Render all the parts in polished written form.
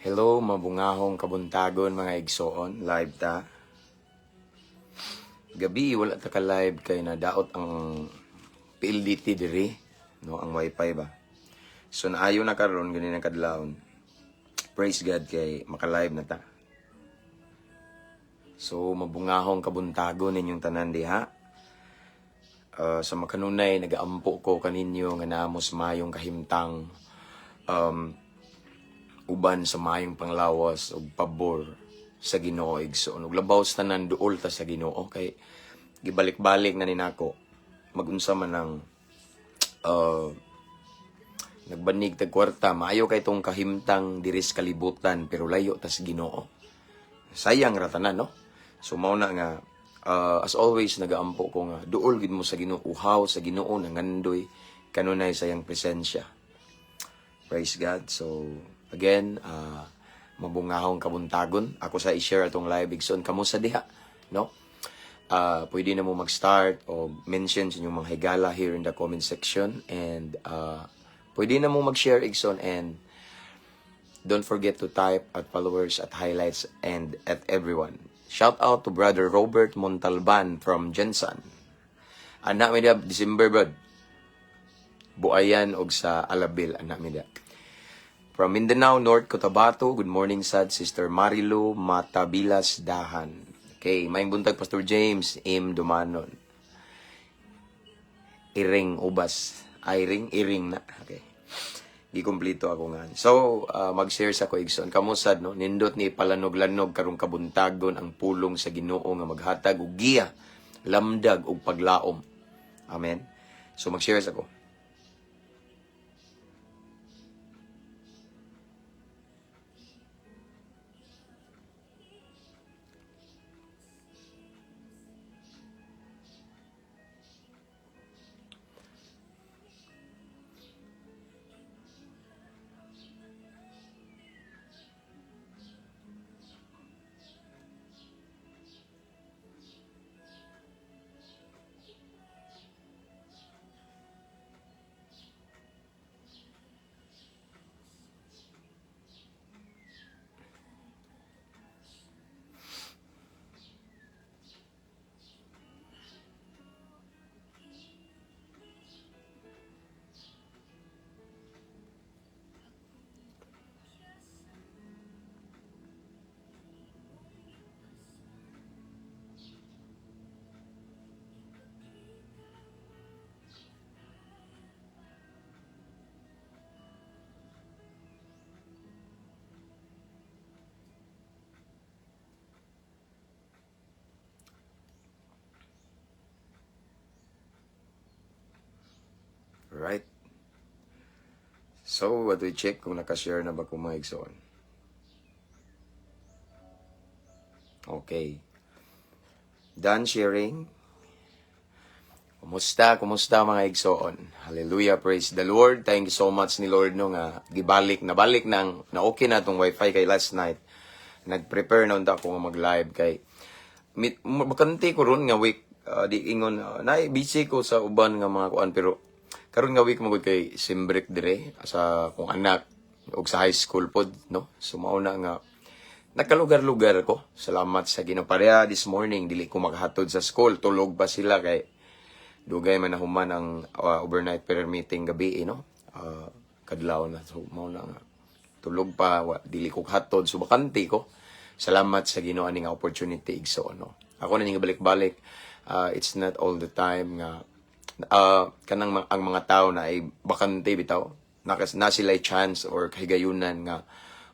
Hello, mabungahong kabuntagon, mga igsoon. Live ta. Gabi wala ta ka live kay nadaot ang PLDT diri, no, ang wifi ba. So naayo na karon gani ng kadlawon. Praise God kay maka-live na ta. So mabungahong kabuntagon ninyong tanan diha. Sa makanunay nagaampo ko kaninyo nga namos mayong kahimtang uban sa mayong panglawas ug pabor sa Ginoo, igsoon. Ug labaw sa tanan, duol ta sa Ginoo kay gibalik-balik na ni nako magunsa man ang nagbanig tag kwarta, maayo kay tong kahimtang diri sa kalibutan, pero layo ta sa Ginoo, sayang ra tanan, no? So mao na nga as always nagaampo ko nga duol gid mo sa Ginoo, uhaw sa Ginoo, nangandoy kanunay sa iyang presensya. Praise God. So, again, mabungahong kabuntagon. Ako sa i-share atong live, igsoon. Kamusta diha? No? Pwede na mo mag-start o mention sa inyong mga higala here in the comment section. And pwede na mo mag-share, igsoon. And don't forget to type at followers, at highlights, and at everyone. Shout out to Brother Robert Montalban from Jensen. Anak mi diha, December, brod. Buayan og sa Alabil, anak mi diha. From Mindanao, North Cotabato, good morning sad Sister Marilu Matabilas Dahan. Okay, maayong buntag, Pastor James M. Dumanon. Iring ubas. Iring, iring na. Okay. Gikumpleto ako nga. So, mag-share sa ko, igsoon. Kamusad, no? Nindot ni palanog-lanog karong kabuntagon ang pulong sa Ginoo nga maghatag og giya, lamdag og paglaom. Amen. So, mag-share sa ko. Right. So, what we check kung nakashare na ba kung mga igsoon. Okay. Done sharing. Kumusta, kumusta, mga igsoon? Hallelujah, praise the Lord. Thank you so much ni Lord, no, nga gibalik na balik nang na okay na tong wifi kay last night. Nag-prepare na unta ako nga mag-live kay bakante ko ron nga week, di ingon na busy ko sa uban nga mga kuan, pero karon nga week magud kay sem break dire sa kong anak ug sa high school pod, no? So mao na nga nagkalugar-lugar ko. Salamat sa Ginoo. Pareha this morning, dili ko makahatod sa school, tulog pa sila kay dugay man na human ang overnight prayer meeting gabi eh, no? Kadlaw na, so mao na nga tulog pa, wa, dili ko hatod, so bakante ko. Salamat sa Ginoo ani nga opportunity, igsoon, no? Ako na ning balik-balik, it's not all the time nga kanang ang mga tao na ay bakante bitaw na sila chance or kahigayunan nga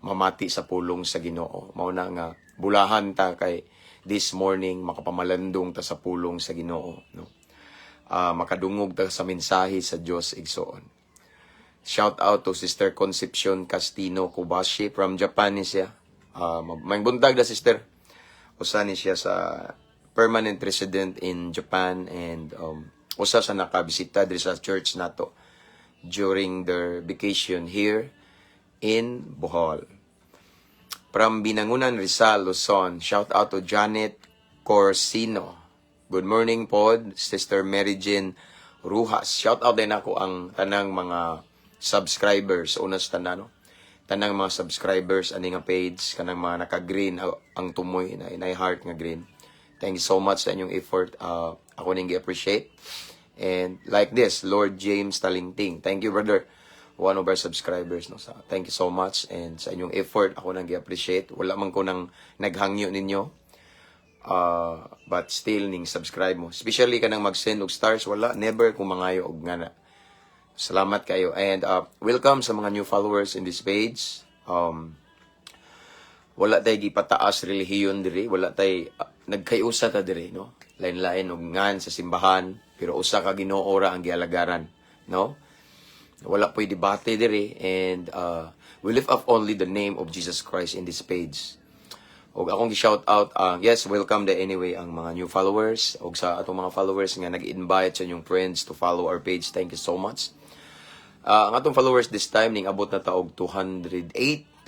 mamati sa pulong sa Ginoo. Mao na nga bulahan ta kay this morning makapamalandong ta sa pulong sa Ginoo, no? Makadungog ta sa mensahe sa Dios, igsoon. Shout out to Sister Concepcion Castino Kobashi from Japan ni siya. May buntag da, sister. Usa ni siya sa permanent resident in Japan and usa sa nakabisita diri sa church nato during their vacation here in Bohol. From Binangunan, Rizal, Luzon, shout out to Janet Corsino. Good morning pod, Sister Mary Jean Rujas. Shout out din ako ang tanang mga subscribers. Una sa tanan, no? Tanang mga subscribers ani nga page, kanang mga naka-green ang tumoy na inay heart nga green. Thank you so much sa inyong effort. Ako ning gi-appreciate. And like this, Lord James Talingting. Thank you, brother. One of our subscribers, no, sa thank you so much and sa inyong effort, ako nang gi-appreciate. Wala man ko nang naghangyo ninyo. But still ning subscribe mo. Especially kanang mag-send og stars, wala, never ko mangayo og ngana. Salamat kayo and welcome sa mga new followers in this page. Wala tay gipataas relihiyon diri, wala tay nagkayusa ta diri, no? Lain-lain og ngan sa simbahan, pero usa ka Ginoo ra ang gialagaran, no? Wala po'y debate diri and we lift up only the name of Jesus Christ in this page. Og akong gi-shout out ang, yes, welcome the anyway ang mga new followers og sa atong mga followers nga nag-invite sa inyong friends to follow our page. Thank you so much. Ang atong followers this time ning abot na ta og 208,000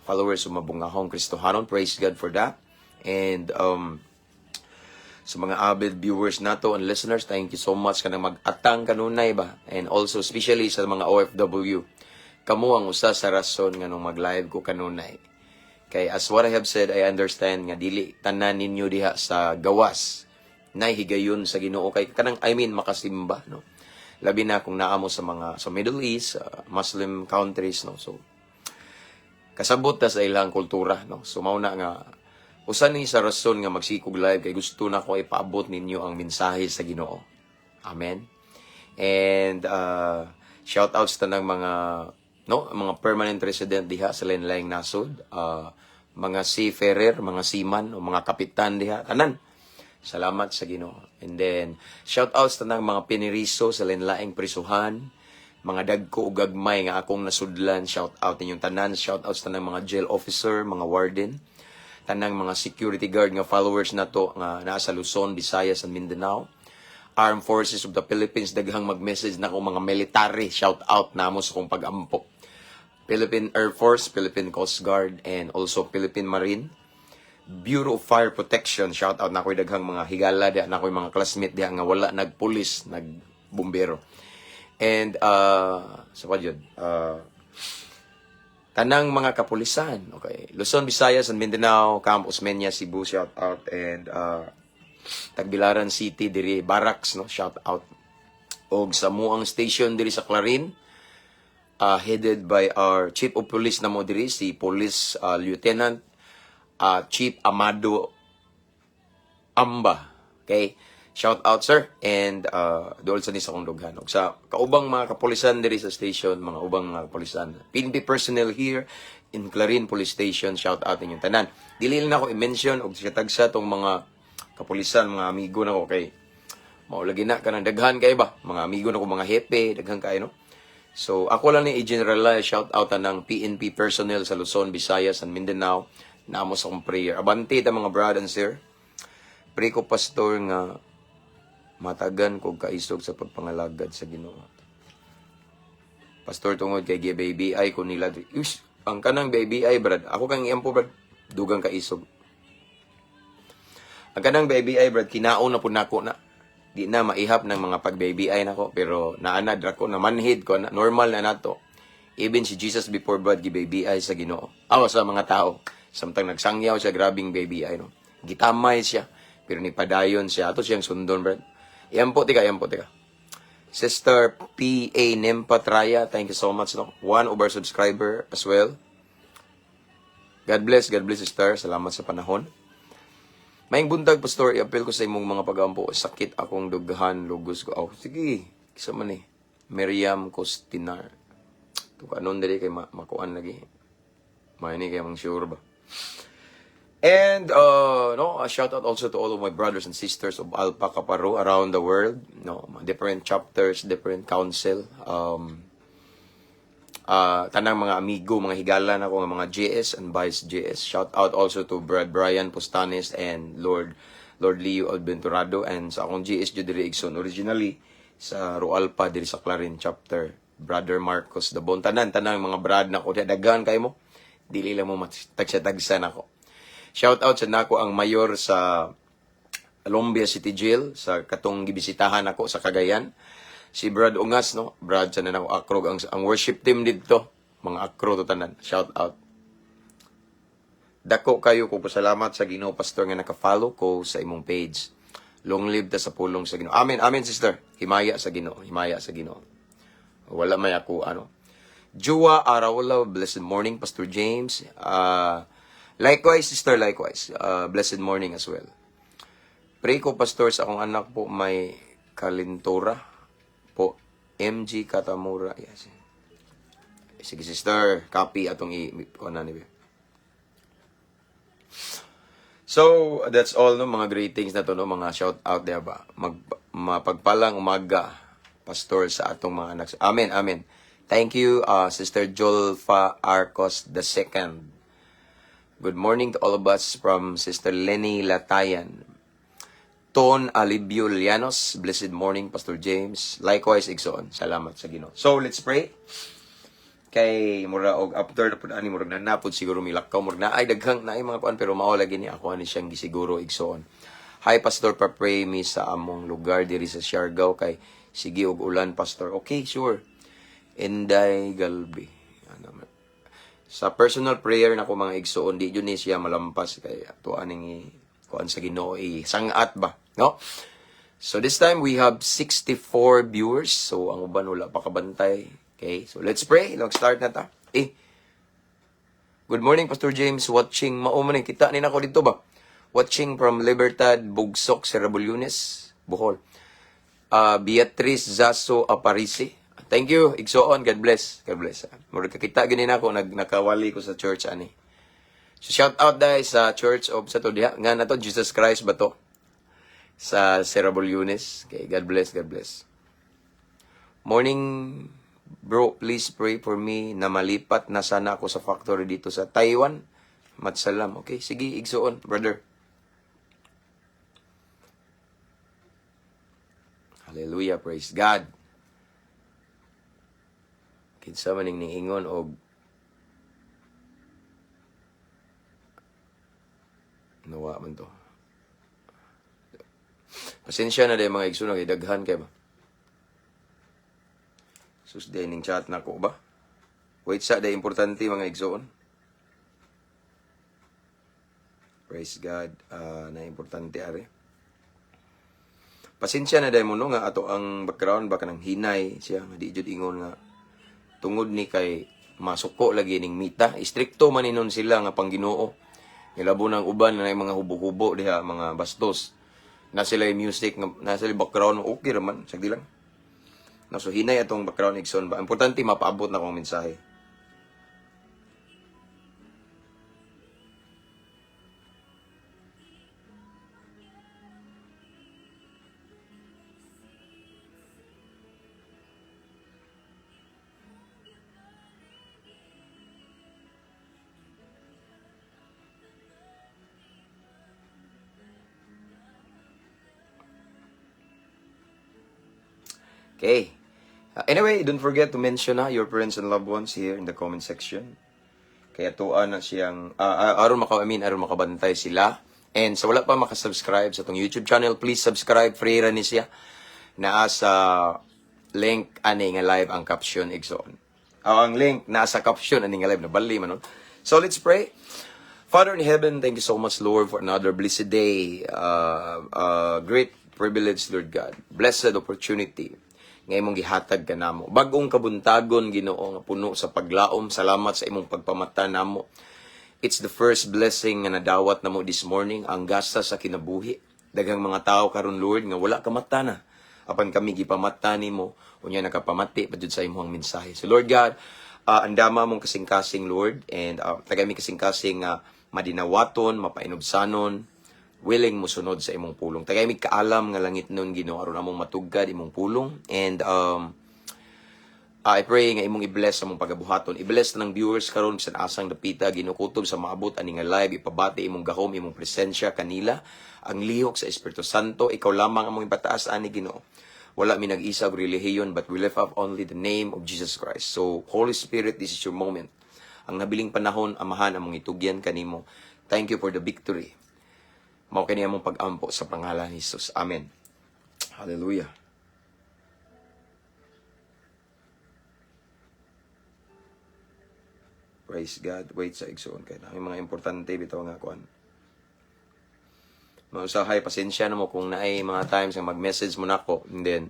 followers sa Mabungahong Kristohanon. Praise God for that. And sa mga avid viewers nato and listeners, thank you so much kanang mag-atang kanunay ba. And also especially sa mga OFW. Kamo ang usa sa rason nga nung mag-live ko kanunay. Kay as what I have said, I understand nga dili tanan ninyo diha sa gawas nay higayon sa Ginoo kay kanang, I mean, makasimba, no? Labi na kung naa mo sa mga sa Middle East, Muslim countries, no? So kasabot ta sa ilang kultura, no? So mao na nga usa ni sa rason nga magsikog live kay gusto na ko ipaabot ninyo ang mensahe sa Ginoo. Amen. And shout outs tanang mga, no, mga permanent resident diha sa lain-laing nasod, mga seafarer, mga seaman o mga kapitan diha, tanan. Salamat sa Ginoo. And then shout outs tanang mga piniriso sa lain-laing prisuhan, mga dagko ug gagmay nga akong nasudlan, shout out ninyong tanan, shout outs tanang mga jail officer, mga warden, tanang mga security guard nga followers nato nga naa sa Luzon, Visayas and Mindanao. Armed Forces of the Philippines, daghang mag-message na akong mga military, shout out namo sa akong pag-ampo. Philippine Air Force, Philippine Coast Guard, and also Philippine Marine. Bureau of Fire Protection, shout out na ako'y daghang mga higala diha, na ako'y mga classmate diha nga wala nagpulis, nagbumbero. And sa pa yun, tanang mga kapulisan, okay. Luzon, Visayas, and Mindanao, Camp Osmeña, Cebu, shout out, and Tagbilaran City, diri, Barracks, no, shout out. Og sa muang station diri sa Clarin, headed by our Chief of Police namo diri, si Police Lieutenant Chief Amado Amba. Okay? Shout out, sir, and dool sa ni sa akong dughan. Ug sa kaubang mga kapulisan diri sa station, mga ubang mga kapulisan, PNP personnel here in Clarin Police Station, shout out inyong tanan. Dili lang ako i-mention og sa tagsa tong mga kapulisan, mga amigo na ko kay mao lagi na kanang daghan kay ba, mga amigo na ko, mga hepe, daghan kay, no? So ako lang ni i-generalize, shout out ng PNP personnel sa Luzon, Visayas and Mindanao. Namo sa akong prayer. Abante ta, mga brother and sir. Pray ko, pastor, nga matagan kog kaisog sa pagpangalagad sa Ginoo. Pastor, tungod kay baby ay ko nila. Ush, ang kanang baby ay, brad. Ako kang iampo, brad. Dugang kaisog. Ang kanang baby ay, brad, kinaon na pud nako na. Di na maihap ng mga pag baby ay nako, pero naanad ra ko na, manhid ko na, normal na nato. Even si Jesus before, brad, gi baby ay sa Ginoo. Aw, sa mga tao. Samtang nagsangyaw siya, grabing baby ay, no. Gitamay siya, pero ni padayon siya, ato siyang sundon, brad. Iampo tika, iampo tika. Sister P.A. Nempa Traya, thank you so much, no. One of our subscriber as well. God bless, sister. Salamat sa panahon. Maayong buntag, pastor, i-appeal ko sa imong mga pagampo. Sakit akong dughan, lugos ko. Oh, sige, kisa man eh. Miriam Costinar. Ito ka, anon dali kay makuan lagi. May ni kay mang sure ba. And no, a shout out also to all of my brothers and sisters of Alpha Kappa Rho around the world. No, mga different chapters, different council. Tanang mga amigo, mga higala na ko nga mga GS and Vice GS. Shout out also to Brad Brian Postanes and Lord Leo Alventurado and sa akong GS jud diri igsoon originally sa Roalpa diri sa Clarin chapter. Brother Marcos Dabon, tanan tanang mga brad na ko, daghan kay mo. Dili lang mo tagsa-tagsa nako. Shout out sa nako ang mayor sa Lumbia City Jail sa katong gibisitahan ako sa Cagayan. Si Brad Ungas, no? Brad sa nako akrog ang worship team didto. Mga akro to tanan. Shout out. Dako kayo ko pasalamat sa Ginoo, Pastor, nga naka-follow ko sa imong page. Long live ta sa pulong sa Ginoo. Amen, amen, sister. Himaya sa Ginoo, himaya sa Ginoo. Wala may ako ano. Jua Araula, blessed morning, Pastor James. Likewise, sister, likewise. Blessed morning as well. Pray ko, Pastor, sa akong anak po may kalintura po. MG Katamura. Yes. Sige, sister. Copy atong i kuan na ni be. So, that's all, no, mga greetings na to, no, mga shout out diya ba. Mapagpalang umaga, Pastor, sa atong mga anak. Amen, amen. Thank you, Sister Jolfa Arcos the second. Good morning to all of us from Sister Lenny Latayan. Ton Alibio Llanos, blessed morning, Pastor James. Likewise, igsoon. Salamat sa Ginoo. So, let's pray. Kay mura og after na pud ani, murag na napud siguro milakaw, murag na ay daghang na ay mga kuan, pero mao lagi ni ako ani siyang gisiguro, igsoon. Hi Pastor, pa-pray mi sa among lugar diri sa Siargao kay sige og ulan, Pastor. Okay, sure. Inday Galbi. Ano man. Sa personal prayer nako, mga igsoon, di jud ni siya malampas kay ato aning kuan sa Ginoo, i sangat ba, no? So this time we have 64 viewers. So ang uban wala pa kabantay. Okay, so let's pray. Long start na ta. Eh, good morning, Pastor James, watching mao man ni kita ni nako dito ba. Watching from Libertad, Bugsok, Sierra Lunes, Bohol. Beatrice Zaso Aparici. Thank you, igsoon. God bless. God bless. Murag kakita gani nako nag nakawali ko sa church ani. So shout out dahil sa Church of sa to diha nga na to, Jesus Christ ba to? Sa Sierra Lunes. Okay, God bless, God bless. Morning, bro, please pray for me na malipat na sana ako sa factory dito sa Taiwan. Matsalam. Okay, sige, igsoon, brother. Hallelujah, praise God. Kinsa man ning ningingon og nawa man to. Pasensya na day, mga igsoon, kay daghan kay ba. Sus, day ning chat na ko ba? Wait sa day, importante, mga igsoon. Praise God, na importante are. Pasensya na day mo no nga ato ang background baka nang hinay siya nga di jud ingon nga tungod ni kay masuko lagi ning Meta. Istrikto man inon sila nga pangginoo. Nilabo ng uban na mga hubo-hubo diha, mga bastos. Na sila yung music, na sila yung background, okay raman, sagdi lang. No, so hinay atong background, igsoon ba. Importante mapaabot na akong mensahe. Okay. Anyway, don't forget to mention na your friends and loved ones here in the comment section. Kaya tuwa na siyang, aron maka, I mean, aron makabantay sila. And sa wala pa makasubscribe sa atong YouTube channel, please subscribe. Free ra ni siya. Naa sa link ani nga live ang caption, igsoon. Oh, ang link naa sa caption ani nga live na bali man nun. So let's pray. Father in heaven, thank you so much, Lord, for another blessed day. Great privilege, Lord God. Blessed opportunity nga imong gihatag kanamo. Bag-ong kabuntagon, Ginoo, nga puno sa paglaom. Salamat sa imong pagpamata namo. It's the first blessing nga nadawat namo this morning, ang gasa sa kinabuhi. Daghang mga tao karon, Lord, nga wala kamata na. Apan kami gipamata nimo, unya nakapamati pa jud sa imong mensahe. So Lord God, andama mong kasing-kasing, Lord, and tagay mi kasing-kasing madinawaton, mapainubsanon, willing mo sunod sa imong pulong. Tagay mi kaalam nga langit nun, Ginoo, aron among matugkad imong pulong and I pray nga imong i-bless sa among pagabuhaton. I-bless na ng viewers karon bisan asang dapita, ginukutob sa maabot ani nga live, ipabati imong gahom, imong presensya kanila. Ang lihok sa Espiritu Santo, ikaw lamang among ipataas ani, Ginoo. Wala mi nag-isa og relihiyon, but we lift up only the name of Jesus Christ. So Holy Spirit, this is your moment. Ang nabiling panahon, Amahan, among itugyan kanimo. Thank you for the victory. Mao kini among pag-ampo sa pangalan ni Jesus. Amen. Hallelujah. Praise God. Wait sa, igsoon, kay na mga importante bitaw nga kuan. Mausahay, pasensya na mo kung naay mga times nga mag-message mo nako and then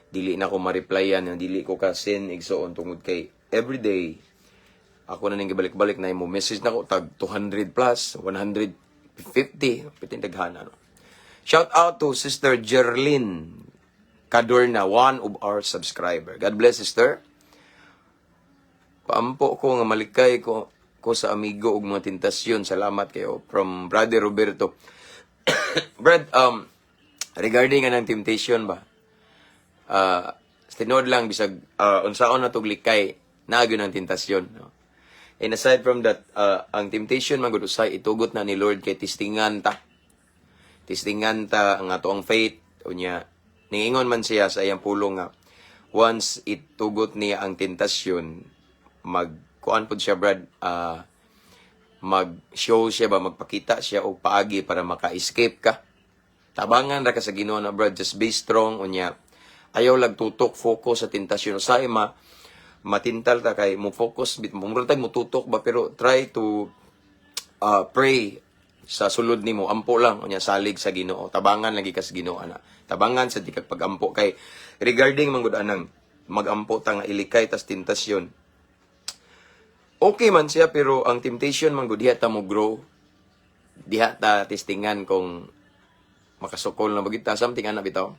dili na ko ma-replyan, dili ko ka-seen, igsoon, tungod kay everyday ako na ning gibalik-balik na mo message nako tag 200 plus, 150, pitin daghan ano. Shout out to Sister Jerlyn Cadorna, one of our subscriber. God bless, sister. Paampo ko nga malikay ko sa amigo ug mga tentasyon. Salamat kayo, from Brother Roberto. Brad, regarding anang temptation ba? Tinuod lang, bisag unsaon na tog likay, naa gyud ang tentasyon, no? And aside from that, ang temptation man gud usay itugot na ni Lord kay testingan ta. Testingan ta ang ato ang faith unya niingon man siya sa iyang pulong nga once itugot niya ang tentasyon, mag kuan pud siya, Brad, mag-show siya ba, magpakita siya og paagi para maka-escape ka. Tabangan ra ka sa Ginoo na, Brad, just be strong unya. Ayaw lag tutok, focus sa tentasyon. Usahay ma matintal ta kay mo focus bit mo tag mo tutok ba, pero try to pray sa sulod nimo, ampo lang unya salig sa Ginoo, tabangan lagi ka sa Ginoo ana, tabangan sa di kag pagampo kay regarding man gud anang magampo ta nga ilikay tas tentasyon, okay man siya, pero ang temptation man gud, diha ta mo grow, diha ta testingan kung makasukol na ba kita, something ana bitaw.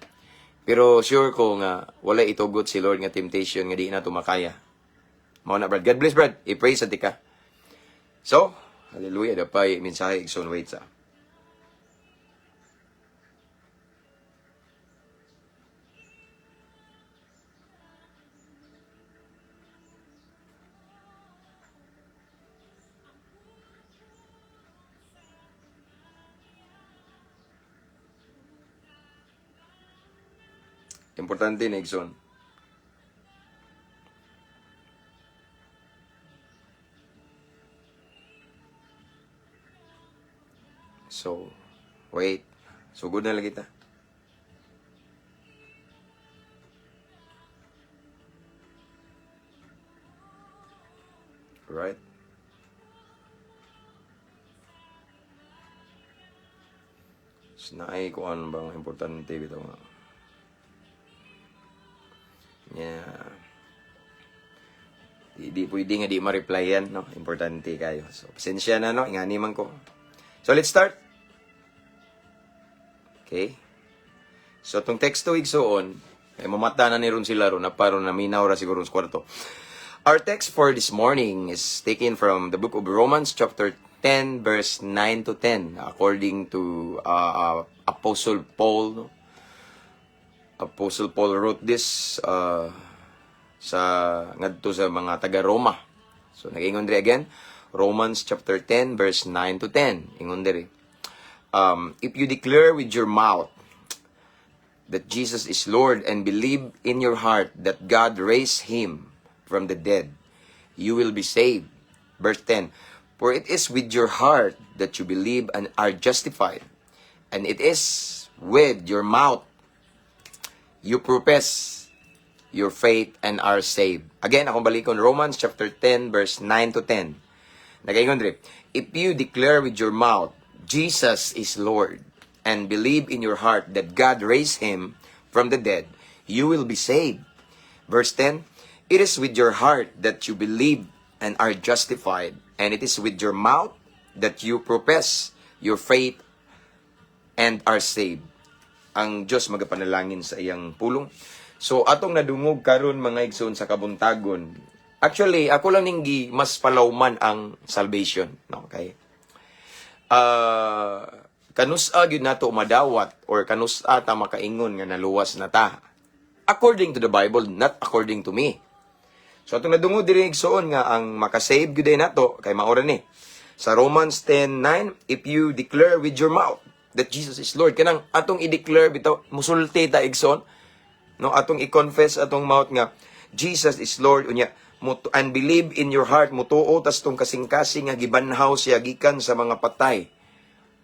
Pero sure ko nga wala itugot si Lord nga temptation nga di na to makaya. Mao na, Brad. God bless, Brad. I-pray sa tika. So, hallelujah, dapay mensahe, igsoon, wait sa. Importante na, igsoon. So, wait. Sugod na lagi ta. Right? So, naay kuan bang importante bitaw nga. Yeah. Di pwede nga di ma-replyan, no? Importante kayo. So, pasensya na, no? Ingani man ko. So, let's start. Okay? So, itong teksto, igsoon, eh, mamata na ni ron sila ron, na parang naminaw ra siguro sa kwarto. Our text for this morning is taken from the book of Romans chapter 10 verse 9 to 10, according to Apostle Paul. No? Apostle Paul wrote this sa ngadto sa mga taga Roma. So nag-ingon diri again, Romans chapter 10 verse 9 to 10. Ingon diri. If you declare with your mouth that Jesus is Lord and believe in your heart that God raised him from the dead, you will be saved. Verse 10. For it is with your heart that you believe and are justified, and it is with your mouth you profess your faith and are saved. Again, akong balikon, Romans chapter 10 verse 9 to 10. Nagaingon diri, if you declare with your mouth Jesus is Lord and believe in your heart that God raised him from the dead, you will be saved. Verse 10, it is with your heart that you believe and are justified, and it is with your mouth that you profess your faith and are saved. Ang Diyos magapanalangin sa iyang pulong. So atong nadungog karon, mga igsoon, sa kabuntagon. Actually, ako lang ning gi mas palawman ang salvation, no, okay? Kanusa gyud nato madawat or kanusa ta makaingon nga naluwas na ta? According to the Bible, not according to me. So atong nadungog diri, igsoon, nga ang makasave gyud nato kay maora ni sa Romans 10:9, if you declare with your mouth that Jesus is Lord, kanang atong i-declare bitaw, musulti ta, igsoon, no, atong i-confess atong mouth nga Jesus is Lord unya and believe in your heart, mutuo tas tong kasing-kasing nga gibanhaw siya gikan sa mga patay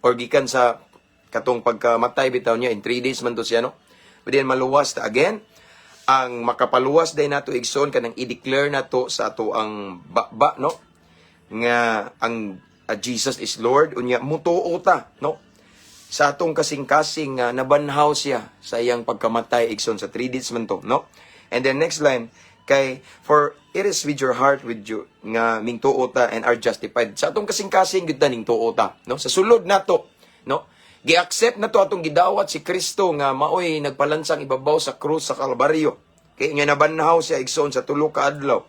or gikan sa katong pagkamatay bitaw niya, in 3 days man to siya, no, but then maluwas ta. Again, ang makapaluwas day nato, igsoon, kanang i-declare nato sa ato ang baba, no. Nga ang Jesus is Lord, unya mutuo ta, no? Sa atong kasing-kasing nga nabanhaw siya sa iyang pagkamatay, igsoon, sa 3 days man to, no? And then next line kay, "For it is with your heart with you nga mingtuo ta and are justified." Sa atong kasing-kasing gyud ta ning tuo ta, no? Sa sulod nato, no, gi-accept nato, atong gidawat si Kristo nga maoy nagpalansang ibabaw sa krus sa Kalbaryo kay nga nabanhaw siya, igsoon, sa 3 ka adlaw.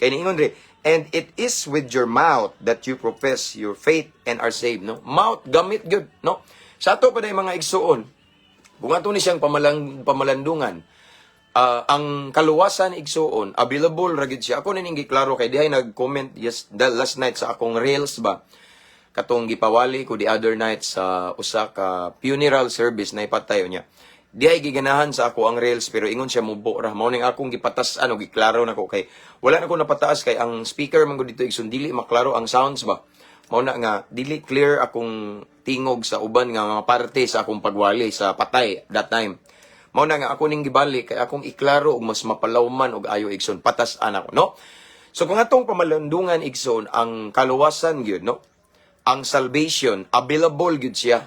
Kay niingon diri, "And it is with your mouth that you profess your faith and are saved," no? Mouth, gamit gyud, no? Sa ato pa mga igsuon, kung ato ni siyang pamalandungan, ang kaluwasan, igsuon, available ra gyud siya. Ako na ning giklaro kay dihay nag-comment, yes, the last night sa akong reels ba. Katong gipawali ko the other night sa usa ka funeral service na ipatay niya. Dihay giganahan sa ako ang reels pero ingon siya mubo ra. Mao ning akong gipatas ano, giklaro nako kay wala na ko napataas kay ang speaker man gud dito, igsoon, dili maklaro ang sounds ba. Mao na nga dili clear akong tingog sa uban nga mga parte sa akong pagwali sa patay that time. Mao na nga ako ning gibalik kay akong iklaro og mas mapalawman og ayo, igsoon, patas-an ako, no? So kung atong pamalandungan, igsoon, ang kaluwasan gyud, no? Ang salvation, available gyud siya,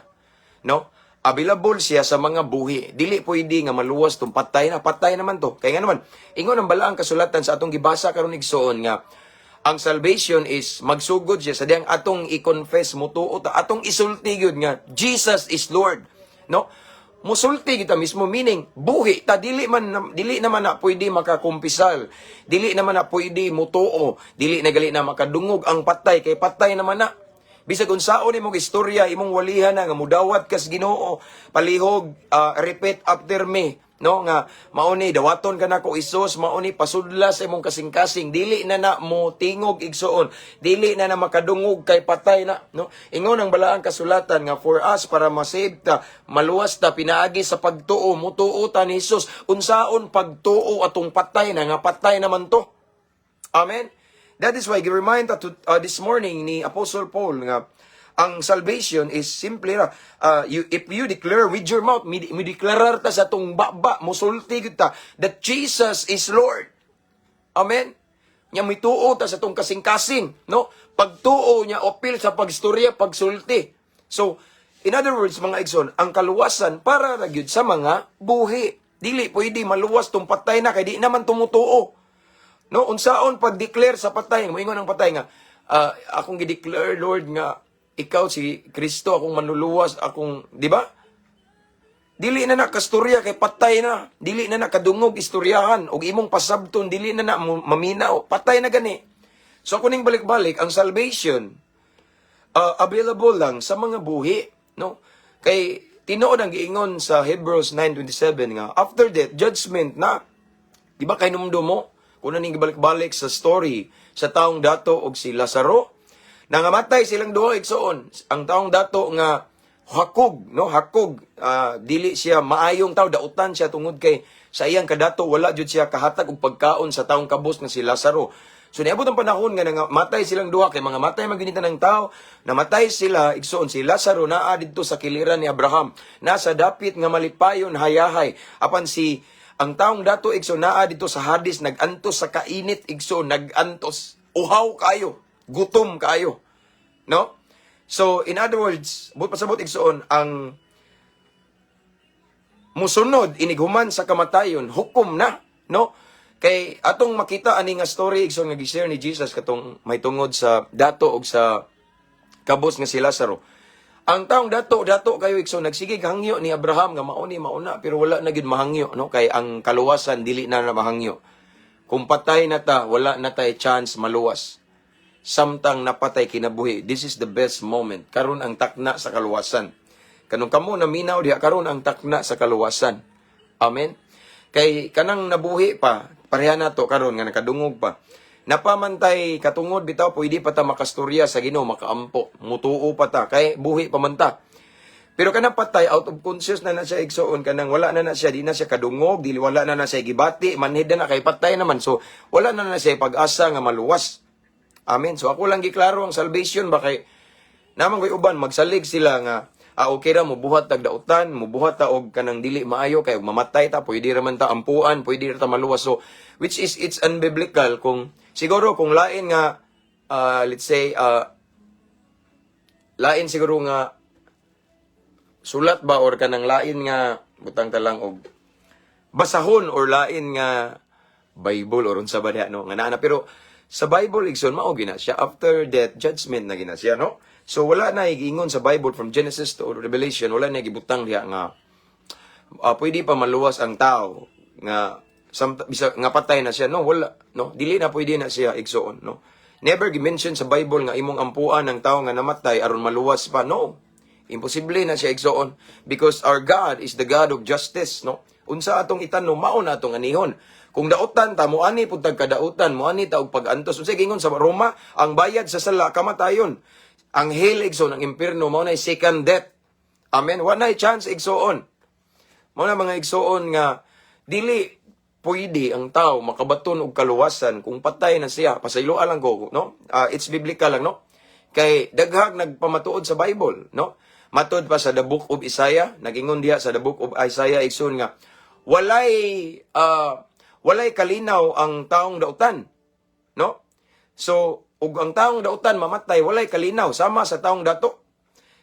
no? Available siya sa mga buhi. Dili pwede nga maluwas tong patay na, patay naman to. Kay nga naman, ingon ang balaang kasulatan sa atong gibasa karon, igsoon, nga ang salvation is magsugod siya sa diyang atong i-confess, mutuo ta, atong isulti gyud nga Jesus is Lord, no? Musulti kita mismo, meaning buhi ta, dili naman na pwede makakumpisal, dili naman na pwede mutuo, dili na gali na makadungog ang patay kay patay naman na. Bisag unsaon imong istorya, imong walihan na nga mudawat kas Ginoo, palihog repeat after me, no, nga mao ni dawaton ka nako, Isus, mao ni pasudla sa imong kasing-kasing, dili na na mo tingog, igsoon, dili na na makadungog kay patay na, no? Ingon ang balaang kasulatan nga for us, para ma-save ta, maluwas ta pinaagi sa pagtuo, mutuo ta ni Hesus. Unsaon pagtuo atong patay na, nga patay naman to? Amen. That is why remind to, this morning ni Apostle Paul nga ang salvation is simply ra you if you declare with your mouth, mi, mi deklarar ta sa atong baba, musulti gyud ta that Jesus is Lord. Amen. Nya mituo ta sa atong kasing-kasing, no? Pagtuo niya opil sa pagstorya, pagsulti. So, in other words, mga igsoon, ang kaluwasan para ra gyud sa mga buhi. Dili pwede maluwas tong patay na kay di naman tumutuo. No, unsaon pag-declare sa patay, moingon ang patay nga, akong gi-declare, Lord, nga ikaw si Kristo, akong manluluwas, akong, di ba? Dili na na kastorya kay patay na. Dili na na kadungog istoryahan og imong pasabton, dili na na maminaw, patay na gani. So ako ning balik-balik, ang salvation available lang sa mga buhi, no? Kay tinuod ang giingon sa Hebrews 9:27 nga after death, judgment na. Di ba kay numdo mo kung ning gibalik-balik sa story sa taong dato og si Lazaro? Nangamatay silang duha, igsoon. Ang taong dato nga hakog, no, hakog, dili siya maayong tao, dautan siya tungod kay sa iyang kadato wala jud siya kahatag og pagkaon sa taong kabos nga si Lazaro. So niabot ang panahon nga nangamatay silang duha kay mga matay man ng tao, namatay sila, igsoon. Si Lazaro naa didto sa kiliran ni Abraham, nasa dapit nga malipayon hayahay. Apan si ang taong dato, igsoon, naa didto sa Hades, nagantos sa kainit, igsoon, nagantos, uhaw kayo, gutom kayo, no? So in other words, buot pasabot, igsoon, ang musunod inighuman sa kamatayon, hukom na, no? Kay atong makita ani nga story, igsoon, nga gi-share ni Jesus katong may tungod sa dato og sa kabos nga si Lazaro. Ang taong dato, dato kayo, igsoon, nagsige hangyo ni Abraham nga mauni mauna, pero wala na gyud mahangyo, no? Kay ang kaluwasan dili na na mahangyo. Kung patay na ta, wala na tay chance maluwas. Samtang napatay kinabuhi, this is the best moment. Karon ang takna sa kaluwasan. Kanung kamo naminaw diha karon ang takna sa kaluwasan. Amen. Kay kanang nabuhi pa, pareha nato karon nga nakadungog pa. Napamantay katungod bitaw, pwede pa ta makastorya sa Ginoo, makaampo, mutuo pa ta kay buhi pa man ta. Pero kanang patay, out of conscious na na siya, igsoon, kanang wala na na siya, di na siya kadungog, di wala na na siya gibati, manhid na na kay patay naman. So wala na na siya pag-asa nga maluwas. Amen. So ako lang giklaro ang salvation ba kay naman koy uban magsalig sila nga okay ra mo buhat tag dautan, mo buhat ta og kanang dili maayo kay og mamatay ta pwede ra man ta ampuan, pwede ra ta maluwas. So which is it's unbiblical. Kung siguro kung lain nga Let's say lain siguro nga sulat ba or kanang lain nga butang talang og basahon or lain nga Bible or unsa ba diha, no, nga naa na. Pero sa Bible, igsoon, mao gina siya: after death, judgment na gina siya, no? So wala na giingon sa Bible from Genesis to Revelation, wala na gibutang diha nga pwede pa maluwas ang tao nga bisa nga patay na siya, no? Wala, no? Dili na pwede na siya, igsoon, no? Never gi-mention sa Bible nga imong ampuan ng tao nga namatay aron maluwas pa, no? Imposible na siya, igsoon, because our God is the God of justice, no? Unsa atong itanom, mao na atong anihon. Kung dautan ta, moani pud tag kadautan, moani ta og pag-antos. Unsa gingon sa Roma? Ang bayad sa sala, kamatayon. Ang hell, igsoon, ang impierno, mao na second death. Amen. Wa na chance, igsoon. Mao na, mga igsoon, nga dili pwede ang tao makabaton og kaluwasan kung patay na siya. Pasayloa lang ko, no? Ah, it's biblical lang, no? Kay daghag nagpamatuod sa Bible, no? Matod pa sa the Book of Isaiah, nagingon diha sa the Book of Isaiah, igsoon, nga walay kalinaw ang taong dautan, no? So, ug ang taong dautan mamatay, walay kalinaw sama sa taong dato.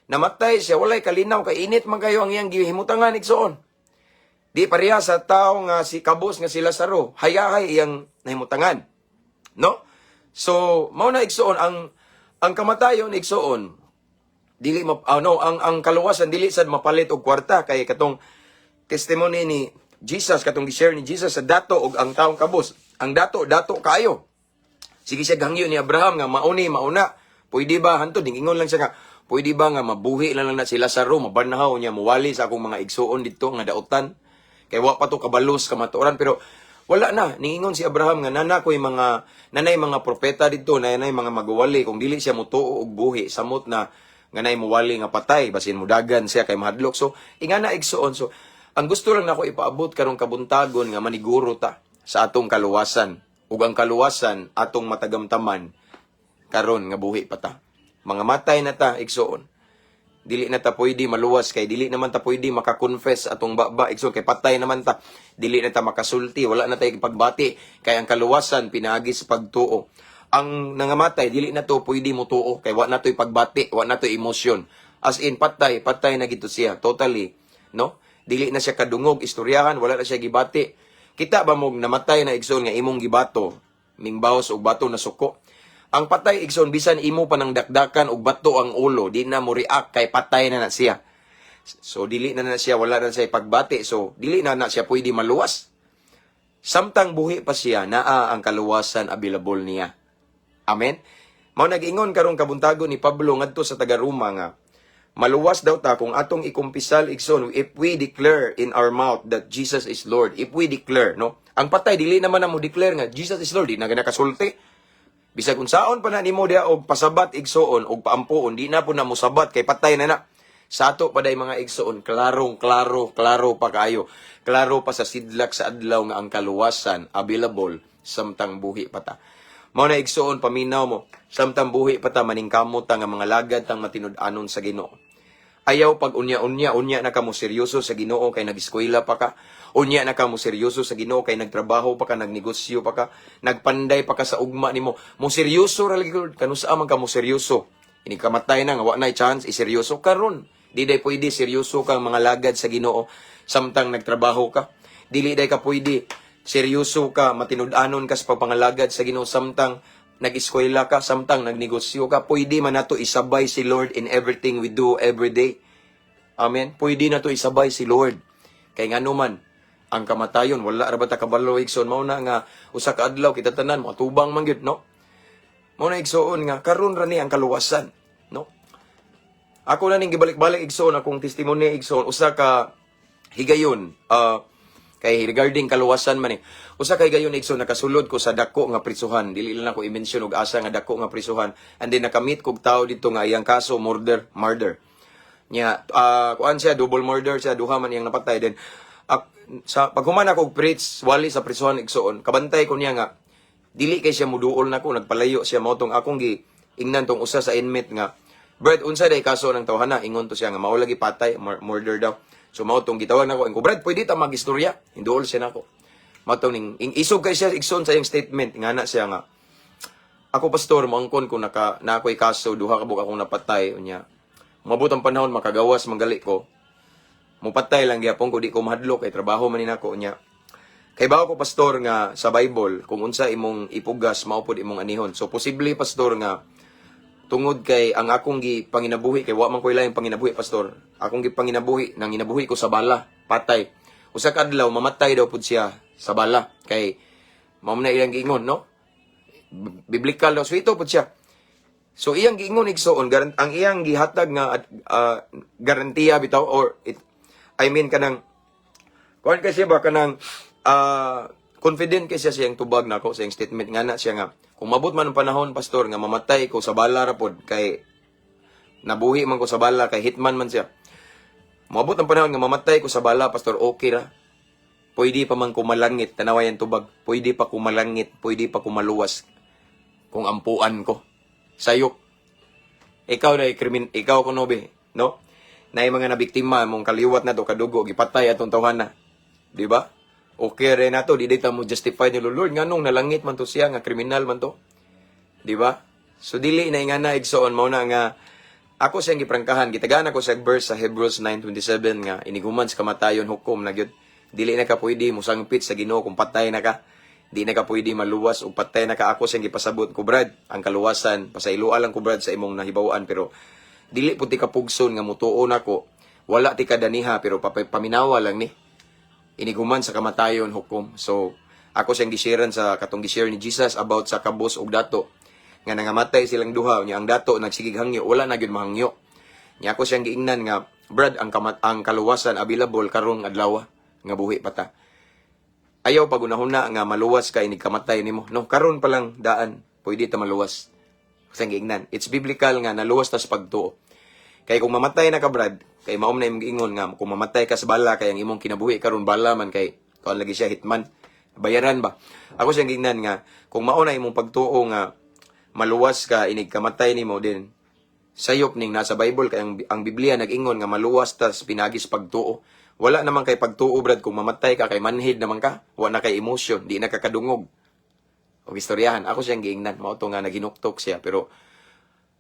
Namatay siya, walay kalinaw kay init man kayo ang iyang gihimutangan, igsoon. Di pareha sa tao nga si kabos nga si Lazaro, hayahay iyang nahimutangan. No? So, mao na, igsoon, ang kamatayon, igsoon, dili ma, no, ang kaluwasan dili sad mapalit og kwarta kay katong testimony ni Jesus, katong gi-share ni Jesus sa dato og ang taong kabos. Ang dato, dato kaayo. Sige siya gahangyo ni Abraham nga mauni mauna. Pwede ba hantod ingon lang siya nga pwede ba nga mabuhi lang lang na si Lazaro, mabanhaw niya, muwali sa akong mga igsuon didto nga dautan? Kay wa pa to kabalos kamatuoran, pero wala na niingon si Abraham nga nana koy mga nanay mga propeta didto, nanay mga maguwali. Kung dili siya mutuo og buhi, samot na nga nay muwali nga patay, basin mudagan siya kay mahadlok. So ingana, igsuon. So ang gusto lang nako ipaabot karong kabuntagon nga maniguro ta sa atong kaluwasan, ug ang kaluwasan atong matagamtaman karon nga buhi pa ta. Mga matay na ta, igsuon, dili na ta pwede maluwas kay dili naman ta pwede makakonfess atong baba, igsoon, kay patay naman ta. Dili na ta makasulti, wala na tay pagbati kay ang kaluwasan pinaagi sa pagtuo. Ang nangamatay, dili na to pwede motuo kay wa na to'y pagbati, wa na to'y emosyon. As in patay, patay na gito siya totally, no? Dili na siya kadungog istoryahan, wala na siya gibati. Kita ba mog namatay na, igsoon, nga imong gibato, mingbaos og bato na suko? Ang patay, igsoon, bisan imo pa nang dakdakan og bato ang ulo, di na mo react kay patay na na siya. So dili na na siya, wala na siya pagbati. So dili na na siya pwede maluwas. Samtang buhi pa siya, naa ang kaluwasan available niya. Amen. Mao nag-ingon karong kabuntago ni Pablo ngadto sa taga-Roma nga maluwas daw ta kung atong ikumpisal, igsoon, if we declare in our mouth that Jesus is Lord. If we declare, no? Ang patay, dili naman na mo declare nga Jesus is Lord, di na nakasulti. Bisag unsaon pa na nimo diha og pasabat, igsoon, og paampoon, di na po na mosabat kay patay na na. Sa ato pa day, mga igsoon, klarong klaro, klaro pa kayo. Klaro pa sa sidlak sa adlaw nga ang kaluwasan available samtang buhi pa ta. Mao na, igsoon, paminaw mo, samtang buhi pa ta, maningkamot ta nga mga lagad tang matinud-anon sa Ginoo. Ayaw pag unya-unya, unya na ka mo seryoso sa Ginoo kay nag-eskwela pa ka. Unya na ka mo seryoso sa Ginoo kay nagtrabaho pa ka, nagnegosyo pa ka, nagpanday pa ka sa ugma nimo. Mo seryoso ra lagi, Lord, kanusa man ka mo seryoso? Ini kamatay na nga wa na chance iseryoso karon. Di day pwede seryoso kang mga lagad sa Ginoo samtang nagtrabaho ka. Dili day ka pwede seryoso ka, matinud-anon ka sa pagpangalagad sa Ginoo samtang nag-eskwela ka, samtang nagnegosyo ka. Pwede man nato isabay si Lord in everything we do every day. Amen. Pwede na to isabay si Lord. Kay ngano man, ang kamatayon, wala ra ba ta kabalo, igsoon? Mao na nga usa ka adlaw kita tanan moatubang man gyud, no? Mao na, igsoon, nga karon ra ni ang kaluwasan, no? Ako na ning gibalik-balik, igsoon, akong testimony, igsoon, usa ka higayon, kay regarding kaluwasan man eh. Usa ka higayon, igsoon, nakasulod ko sa dako nga prisuhan. Dili lang ako i-mention og asa nga dako nga prisuhan. And then nakamit kog tao dito nga iyang kaso murder, murder. Nya kuan siya, double murder siya, duha man iyang napatay. Then sa paghuman ako og preach wali sa prisuhan, igsoon, kabantay ko niya nga dili kay siya muduol nako, nagpalayo siya. Mao tong akong gi ingnan tong usa sa inmate nga, "Brad, unsa day kaso ng tawhana?" Ingon to siya nga mao lagi patay, murder daw. So mao tong gitawag nako, ko, "Brad, pwede ta magistorya?" Hinduol siya nako. Mao tong ning ing isog kay siya, igsoon, sa iyang statement nga na siya nga Ako, pastor, moangkon ko naka na ako'y kaso, duha ka buok akong napatay unya. Mabot ang panahon makagawas manggali ko. Mupatay lang gyapon ko, di ko mahadlok kay trabaho man ni nako unya. Kay bawo ko, pastor, nga sa Bible, kung unsa imong ipugas, mao pod imong anihon. So posible, pastor, nga tungod kay ang akong gi panginabuhi kay wa man koy laing panginabuhi, pastor. Akong gi panginabuhi, nanginabuhi ko sa bala, patay. Usa ka adlaw mamatay daw pud siya sa bala kay mao man na iyang giingon, no? Biblical daw, so ito pud siya. So iyang giingon, igsoon, ang iyang gihatag nga garantiya bitaw or it, I mean, kanang kuan kasi ba, kanang confident kay siya sa iyang tubag nako, sa iyang statement nga na siya nga kung mabot man ang panahon, pastor, nga mamatay ko sa bala ra pod kay nabuhi man ko sa bala kay hitman man siya. Moabot ang panahon nga mamatay ko sa bala, pastor, okay ra. Pwede pa man kumalangit, tanaway ang tubag. Pwede pa kumalangit, pwede pa kumaluwas kung ampuan ko. Sayop. Ikaw na krimin, ikaw kuno be, no? Na mga nabiktima mong kaliwat na to kadugo gipatay atong tawhana. Di ba? Okay rin nato, di ta mo justify ni Lord nganong nalangit man to siya nga kriminal man to. Di ba? So dili na ingana, igsoon, mao na nga ako siyang giprangkahan, gitagaan ako sa verse sa Hebrews 9:27 nga iniguman sa kamatayon hukom na gyud. Dili na ka pwede musangpit sa Ginoo kung patay na ka. Di na ka pwede maluwas ug patay na ka. Ako siyang gipasabot ko, "Brad, ang kaluwasan, pasayloa lang ko, Brad, sa imong nahibaw-an, pero dili pud ti ka pugson nga mutuo nako. Wala ti kadaniha, pero paminawa lang ni. Iniguman sa kamatayon hukom." So ako siyang gisharean sa katong gishare ni Jesus about sa kabos ug dato nga nangamatay silang duha, nya ang dato nagsigig hangyo, wala na gyud mahangyo. Nya ako siyang giingnan nga, "Brad, ang kaluwasan available karong adlaw nga buhi pa ta. Ayaw pagunahuna nga maluwas ka inig kamatay nimo. No, karon pa lang daan, pwede ta maluwas." Siyang giingnan. It's biblical nga naluwas ta sa pagtuo. Kay kung mamatay na ka, Brad, kay maom na imong giingon nga kung mamatay ka sa bala kay ang imong kinabuhi karon bala man kay kuan lagi siya, hitman. Bayaran ba? Ako siyang giingnan nga kung mao na imong pagtuo nga maluwas ka inig kamatay nimo din, sayop ning nasa Bible kay ang Biblia nag-ingon nga maluwas tas pinagis pagtuo. Wala naman kay pagtuo, Brad, kung mamatay ka kay manhid naman ka, wala na kay emotion, di na ka kadungog. O istoryahan, ako siyang giingnan, mao to nga naginuktok siya, pero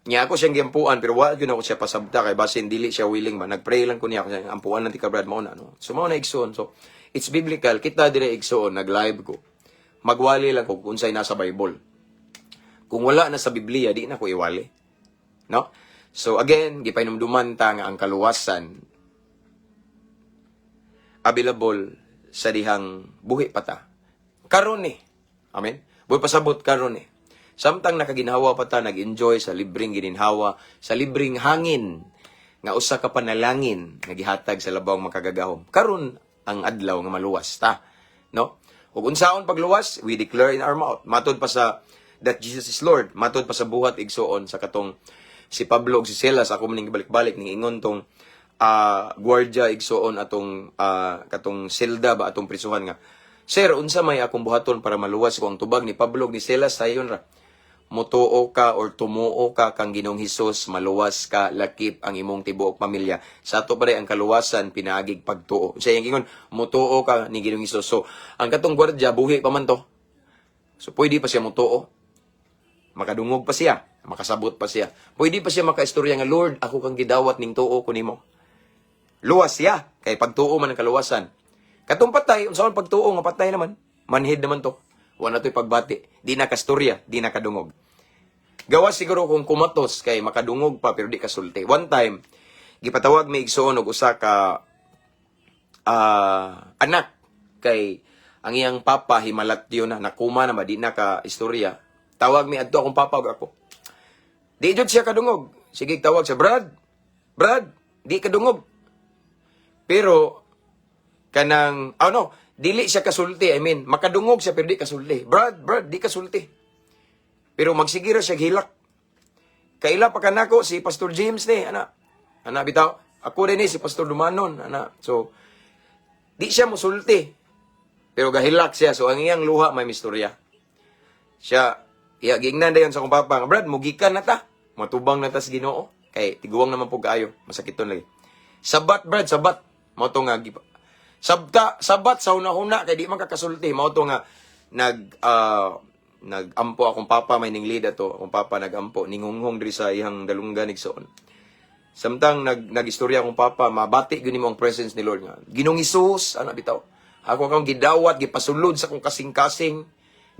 nya ako siyang giampuan, pero wa gyud ako siya pasabta kay basin dili siya willing ba. Nagpray lang ko niya, ako siyang ampuan lang ti ka, Brad, mao na, no. So mao na, igsoon. So it's biblical kita dire, igsoon, nag-live ko. Magwali lang ko kung unsay nasa Bible. Kung wala na sa Biblia, di na ko iwali. No? So again, gipahinumduman ta nga ang kaluwasan available sa dihang buhi pa ta. Karon ni. Amen. Buhi pasabot karon ni. Samtang nakaginhawa pa ta, nag-enjoy sa libreng gininhawa, sa libreng hangin nga usa ka panalangin nga gihatag sa labawng makagagahom. Karon ang adlaw nga maluwas ta. No? Ug unsaon pagluwas, we declare in our mouth. Matod pa sa that Jesus is Lord. Matod pa sa Buhat, igsoon, sa katong si Pablo ug si Silas, ako man ning gibalik-balik ning ingon tong gwardya, igsoon, atong katong selda ba, atong prisuhan nga, "Sir, unsa may akong buhaton para maluwas ko?" Ang tubag ni Pablo ug ni Silas sayon ra, "Mutuo ka or tumuo ka kang Ginoong Hesus, maluwas ka lakip ang imong tibuok pamilya." Sa ato pa ang kaluwasan pinaagig pagtuo. Siya yung ingon, "Mutuo ka ni Ginoong Hesus." So, ang katong gwardya buhi pa man to. So pwede pa siya mutuo. Makadungog pa siya, makasabot pa siya. Pwede pa siya makaistorya nga, "Lord, ako kang gidawat ning tuo ko nimo." Luwas siya, kay pagtuo man ang kaluwasan. Katong patay, unsaon pagtuo nga patay naman? Manhid naman to. Wala to'y pagbati. Di na kastorya, di na kadungog. Gawas siguro kung kumatos kay makadungog pa pero di kasulti. One time, gipatawag mi, igsoon, og usa ka anak kay ang iyang papa himalatyo na, nakuma na ba, di na ka istorya. Tawag mi adto akong papa ug ako. Di jud siya kadungog. Sige, tawag siya, "Brad, Brad," di kadungog. Pero kanang, oh no, dili siya kasulti. I mean, makadungog siya pero di kasulti. "Brad, Brad," di kasulti. Pero magsige ra siya hilak. Kaila pa kanako si Pastor James ni, ana. Ana bitaw. Ako din ni si Pastor Dumanon, ana. So di siya musulti. Pero gahilak siya. So ang iyang luha may mistorya. Siya, iya giingnan dayon sa akong papa nga, "Brad, mugikan na ta. Matubang na ta sa Ginoo. Kay tiguang naman po kaayo, masakiton lagi." "Sabat, Brad, sabat." Mao to nga sabta sabat sa hunahuna kay di man kakasulti, mao to nga nag Nagampo akong papa, may ning lead ato, akong papa nagampo, ningunghong diri sa iyang dalunggan, igsoon. Samtang nag nagistorya akong papa, mabati gyud nimo ang presence ni Lord nga. "Ginoong Hesus," ana bitaw. "Ako kang gidawat, gipasulod sa akong kasing-kasing.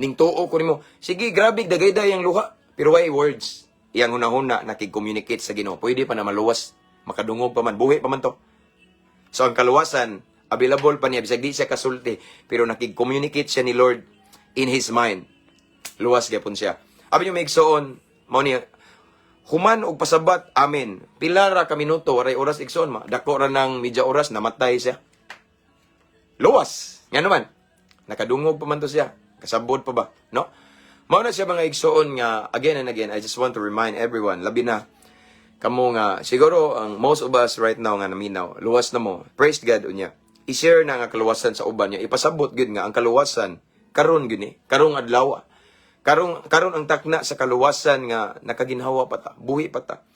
Ning tuo ko nimo." Sige, grabe dagayday ang luha. Pero way words. Iyang hunahuna nakig-communicate sa Ginoo. Pwede pa na maluwas, makadungog pa man, buhi pa man to. So ang kaluwasan, available pa niya, bisag di siya kasulti, pero nakig-communicate siya ni Lord in his mind. Luwas gyapon siya. Abi niyo, mga igsoon, mao niya, human og pasabat, "Amen." Pila ra ka minuto, waray oras, igsoon, ma. Dako ra ng medya oras, namatay siya. Luwas. Nga naman, nakadungog pa man to siya. Kasabot pa ba? No? Mao na siya, mga igsoon, nga again and again, I just want to remind everyone, labi na kamo nga siguro ang most of us right now nga naminaw, luwas na mo. Praise God unya. I-share na nga kaluwasan sa uban niya. Ipasabot gyud nga ang kaluwasan karon gyud ni, karong adlaw. Karon ang takna sa kaluwasan nga nakaginhawa pa ta, buhi pa ta.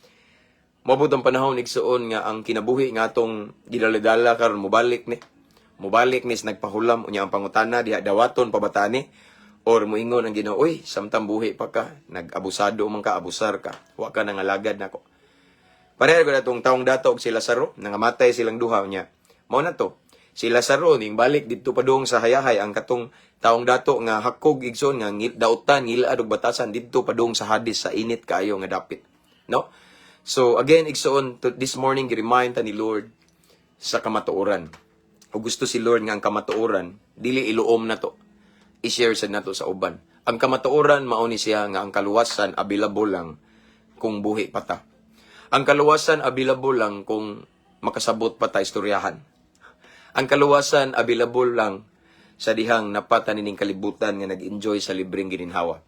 Moabot ang panahon, igsuon, nga ang kinabuhi nga atong gidaladala karon mobalik ni. Mobalik ni sa nagpahulam. Unya ang pangutana diha, dawaton pa ba ta ni or muingon ang Ginoo, "Uy, samtang buhi pa ka, nag-abusado man ka, abusar ka. Wa ka nangalagad nako." Pareha ko atong taong dato og si Lazaro, nangamatay silang duha niya. Mao na to. Si Lazaro ning balik didto padung sa hayahay, ang katong taong dato nga hakog, igsoon, nga dautan, ngilad og batasan, didto padung sa Hades sa init kaayo nga dapit. No? So again, igsoon, to, this morning gi-remind ta ni Lord sa kamatuoran. O gusto si Lord nga ang kamatuoran dili iluom nato. I-share sa nato sa uban. Ang kamatuoran mao ni siya nga ang kaluwasan available lang kung buhi pa ta. Ang kaluwasan available lang kung makasabot pa ta istoryahan. Ang kaluwasan available lang sa dihang napata nining kalibutan nga nag-enjoy sa libreng gininhawa.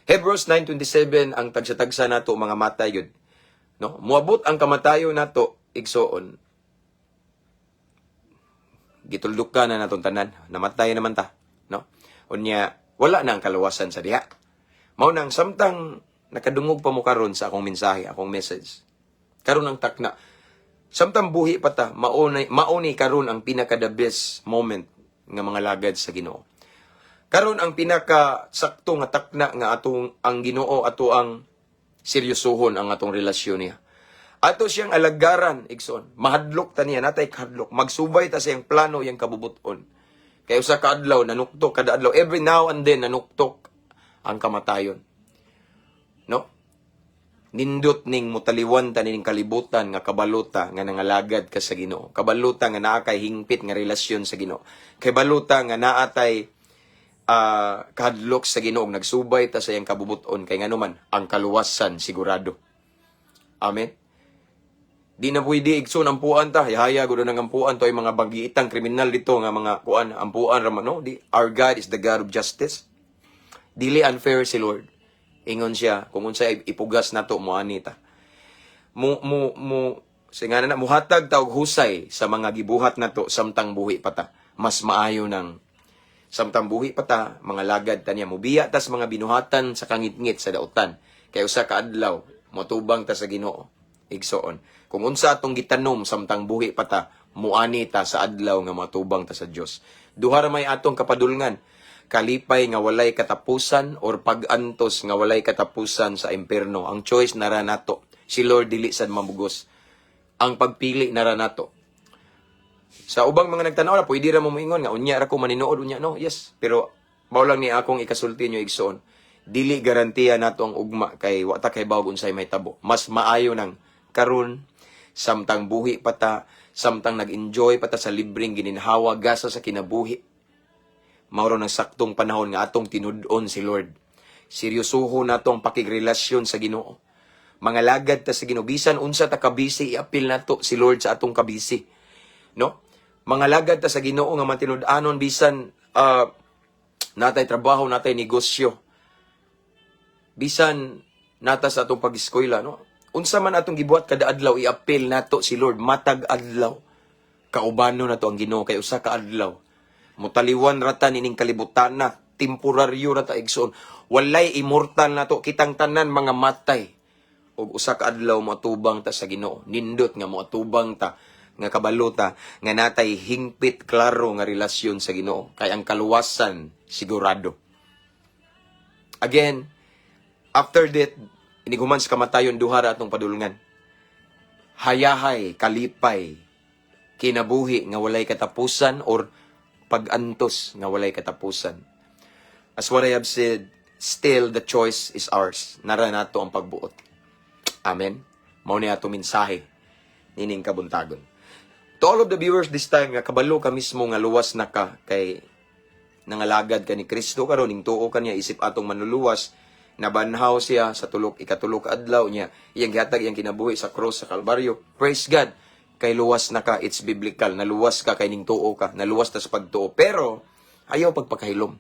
Hebrews 9:27, ang tagsa-tagsa nato mga matay yun. No? Muabot ang kamatayon nato, igsoon. Gituldok ka na natong tanan. Namatay naman ta. No? Unya, wala na ang kaluwasan sa diha. Mao nang samtang nakadungog pa mo karon sa akong mensahe, akong message. Karon ang takna. Samtang buhi pa ta, mauni karon ang pinaka the best moment nga mga lagad sa Ginoo. Karon ang pinaka sakto nga takna nga atong ang Ginoo ato ang seryosohon ang atong relasyon niya. Ato siyang alagaran, igsoon. Mahadlok ta niya, natay kahadlok. Magsubay ta sa iyang plano, iyang kabubuton. Kay usa ka adlaw nanuktok kada adlaw, every now and then nanuktok ang kamatayon. No? Nindot ning mutaliwan ta ning kalibutan nga kabaluta nga nangalagad ka sa Ginoo. Kabaluta nga naa kay hingpit nga relasyon sa Ginoo. Kay baluta nga naa tay kahadlok sa Ginoo, nagsubay ta sa iyang kabubuton kay nganuman ang kaluwasan sigurado. Amen. Di na pwede, igsoon, ampuan ta. Yahaya gud nang ampuan to ay mga bagiitang kriminal dito nga mga kuan, ampuan ra man, no. Di, our God is the God of justice. Dili unfair si Lord. Ingon siya kung unsay ipugas nato, moani ta. Mu mu mu singa na muhatag ta og husay sa mga gibuhat nato samtang buhi pa ta. Mas maayo nang samtang buhi pa ta, mga lagad ta niya, mubiya tas mga binuhatan sa kangitngit sa dautan. Kay usa ka adlaw motubang ta sa Ginoo. Igsoon, kung unsa atong gitanom samtang buhi pa ta, muani ta sa adlaw nga matubang ta sa Dios. Duha ra may atong kapadulngan: kalipay nga walay katapusan or pag-antos nga walay katapusan sa impierno. Ang choice nara nato. Si Lord dili sad mamugos. Ang pagpili nara nato. Sa ubang mga nagtanaw na, pwede ra mo moingon nga unya ra ko maninuod unya, no. Yes, pero mao lang ni akong ikasulti nyo, igsoon. Dili garantiya nato ang ugma kay wa ta kay bawog unsay mahitabo. Mas maayo nang karon samtang buhi pa ta, samtang nag-enjoy pa ta sa libreng gininhawa, gasa sa kinabuhi. Mao ng saktong panahon nga atong tinud-on si Lord. Seryosoho nato ang pakigrelasyon sa Ginoo. Mga lagad ta sa Ginoo, bisan unsa ta kabisi, iapil nato si Lord sa atong kabisi. No? Mga lagad ta sa Ginoo nga matinud-anon bisan natay trabaho, natay negosyo. Bisan nata sa atong pag-eskwela, no? Unsa man atong gibuhat kada adlaw, iapil nato si Lord matag adlaw. Kaubano nato ang Ginoo kay usa ka adlaw mutaliwan ra ta nining kalibutan na, temporaryo ra ta, igsoon. Walay immortal nato, kitang tanan mga matay. Ug usa ka adlaw moatubang ta sa Ginoo. Nindot nga moatubang ta nga kabalo ta nga natay hingpit klaro nga relasyon sa Ginoo kay ang kaluwasan sigurado. Again, after death, inighuman sa kamatayon, duha ra atong padulngan. Hayahay, kalipay, kinabuhi nga walay katapusan or pag-antos nga walay katapusan. As what I have said, still the choice is ours. Nara nato ang pagbuot. Amen. Mao ni ato mensahe nining kabuntagon. To all of the viewers this time nga kabalo ka mismo nga luwas na ka kay nangalagad ka ni Kristo karon, ning tuo ka niya isip atong manluluwas, nabanhaw siya sa tulok ikatulo ka adlaw niya, iyang gihatag iyang kinabuhi sa cross sa Kalbaryo. Praise God kay luwas na ka. It's biblical, naluwas ka kay ning tuo ka, naluwas ta sa pagtuo. Pero ayaw pagpakahilom.